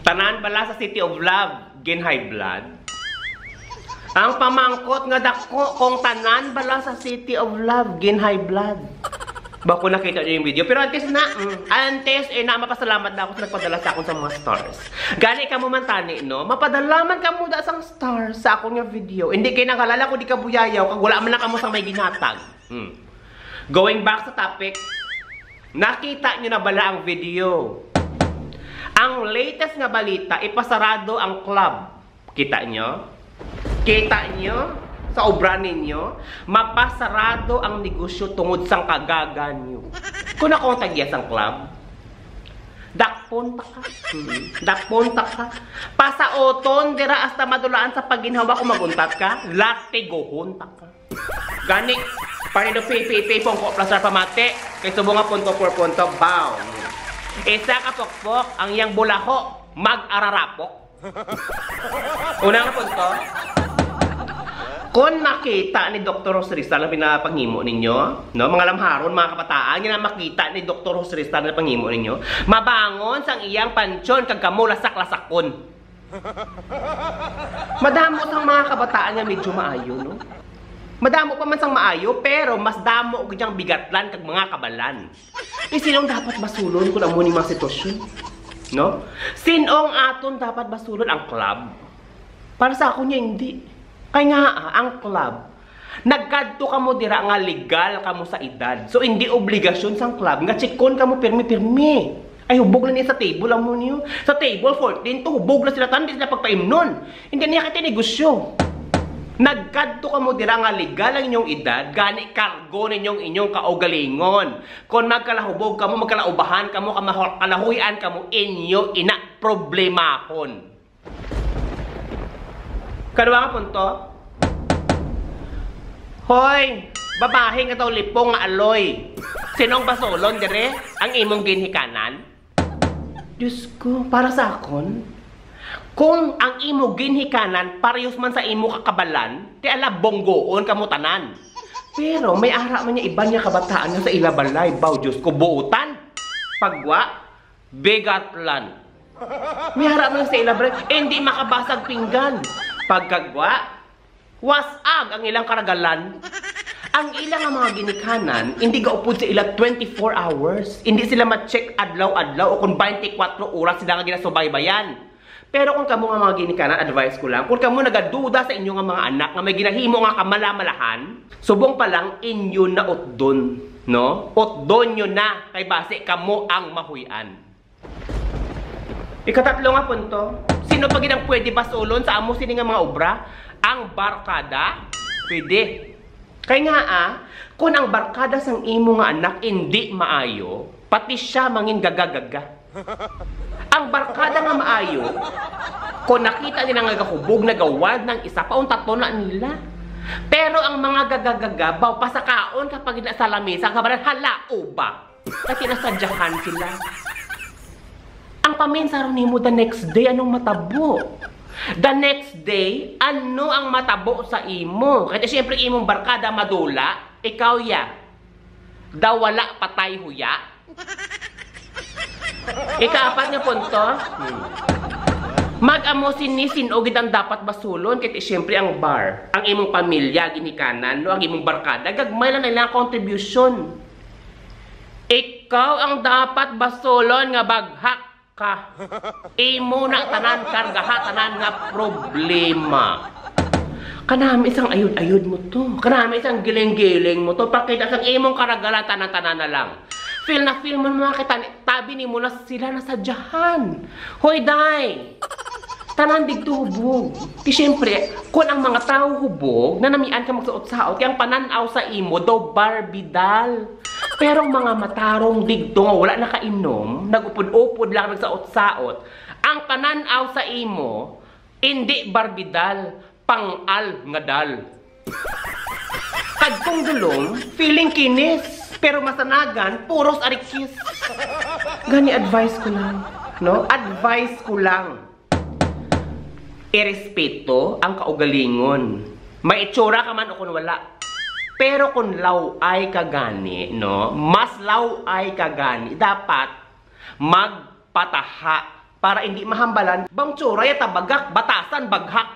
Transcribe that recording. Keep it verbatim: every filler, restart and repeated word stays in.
Tanan bala sa City of Love, gin high blood? Ang pamangkot nga dako, kung tanan bala sa City of Love, gin high blood? Bako nakita niyo yung video. Pero antes na, mm, antes, eh, na mapasalamat na ako sa nagpadala sa akon sa mga stars. Gani kamo man tani, no? Mapadala man kamo da sang stars sa akon nga video. Hindi kay naghalala ko di kabuyayaw, kag wala man lang kamo sa may ginhatag. Hmm. Going back sa topic, nakita nyo na bala ang video? Ang latest nga balita, ipasarado ang club. Kita nyo? Kita nyo? Sa obra ninyo, mapasarado ang negosyo tungod sang kagaga nyo. Kung ako ang tagya sang club, dakpon ta ka. Hmm. Dakpon ta ka. Pasauton dira hasta madulaan sa pagginhawa kung maguntat ka. Latigohon ta ka. Gani, panido pi, pi, pi, pungko, plastar, pamati. Kay subong nga punto por punto, baw. Isa ka pukpok ang iyang bulaho, mag-ararapok. Una nga punto, kung makita ni Doktor Jose Rizal ang pinapangimo ninyo, no, mga lamharon, mga kabataan, nga makita ni Doktor Jose Rizal ang pangimo ninyo, mabangon sang iyang pansyon kag kamo lasak-lasakon. Madamo sang mga kabataan nga medyo maayo, no? Madamo pa man sang maayo, pero mas damo gid ang bigatlan kag mga kabalan. Eh, sino ang dapat basulon kung amo ni mga sitwasyon? No? Sino ang aton dapat basulon? Ang club? Para sa akon niya, hindi. Kay nga, ah, ang club, nagkadto kamo dira nga legal kamo sa edad. So, hindi obligasyon sang club nga chikon kamo pirmi-pirmi. Ay, hubog na niya sa table, amo niyo. Sa table fourteen, to hubog na sila, tan, di sila pagpaimnon. Hindi niya kita negosyo. Nagkadto kamo dira nga legal ang inyong edad, gani kargo ninyong inyong kaugalingon. Kon magkalahubog kamo, magkalaubahan kamo, kamaho-, kalahuy-an kamo, inyo ina problemahon. Kaduha nga punto, hoy, babahi nga daw lipong nga aloy. Sinong basulon dire? Ang imong ginhikanan? Diyos ko, para sa akon, kung ang imo ginhikanan parehos man sa imo kakabalan, ti ala, bonggoon kamo tanan. Pero may ara man niya iban nga kabataan nga sa ila balay, baw, Diyos ko, buutan. Pagwa, bigatlan. May ara man sa ila, bre, hindi makabasag pinggan. Pagkagwa, was-ag ang ilang karagalan. Ang ila nga mga ginikanan, hindi gaupod sa ila twenty-four hours. Hindi sila ma-check adlaw-adlaw o kung twenty-four oras sila nga ginasubaybayan. Pero kung kamo nga mga ginikanan, advice ko lang, kung kamo nagaduda sa inyo nga mga anak nga may ginahimo nga kamalamalahan, subong pa lang inyo na utdon, no? Utdon nyo na, kay basi kamo ang mahuy-an. Ikatatlo nga punto, sino pa gid ang pwede basulon sa amo sini nga mga obra? Ang barkada? Pwede. Kay nga, ah, kung ang barkada sang imo nga anak indi maayo, pati siya mangin gagagaga. Ang barkada nga maayo, kung nakita nila nga gahubog, nagawad ng isa, pauntaton na nila. Pero ang mga gagagaga, baw, pasakaon kapag ina sa lamesa, ang kabalan, hala, uba. Kasi nasadyahan sila. Ang paminsa ron nimo the next day, anong matabo? The next day, ano ang matabo sa imo? Kaya siyempre, imong barkada madula, ikaw ya. Daw wala patay huya. Ikaapat nga punto, hmm. Mag-amo sini sin-o gid ang dapat basulon, kay siyempre ang bar, ang imong pamilya, ginikanan, no, ang imong barkada, gagmay lang na ilang contribution. Ikaw ang dapat basulon nga baghak ka. Imo na tanan kargaha, tanan nga problema. Kanami isang ayod-ayod mo to. Kanami isang giling-giling mo to. Pakita sang imong karagalan, tanan-tanan na lang. Feel na feel mo na mga kita, tabi nimo na sila nasadyahan. Hoy, day! Tanan digto hubog. Ti siyempre, kung ang mga tawo hubog, nanamian ka magsaot-saot, kay ang panan-aw sa imo daw Barbie doll. Pero ang mga matarong digto nga wala nakainom, nag-upod-upod lang nagsaot-saot, ang panan-aw sa imo, indi Barbie doll, pang-al nga doll. Kadtong dulom, feeling kinis, pero masanagan, puros arikis. Gani advice ko lang, no? Advice ko lang. Irespeto ang kaugalingon. May itsura ka man o kung wala. Pero kung law-ay ka gani, no? Mas law-ay ka gani, dapat magpataha. Para hindi mahambalan, bang tsura ya tabagak, batasan, baghak.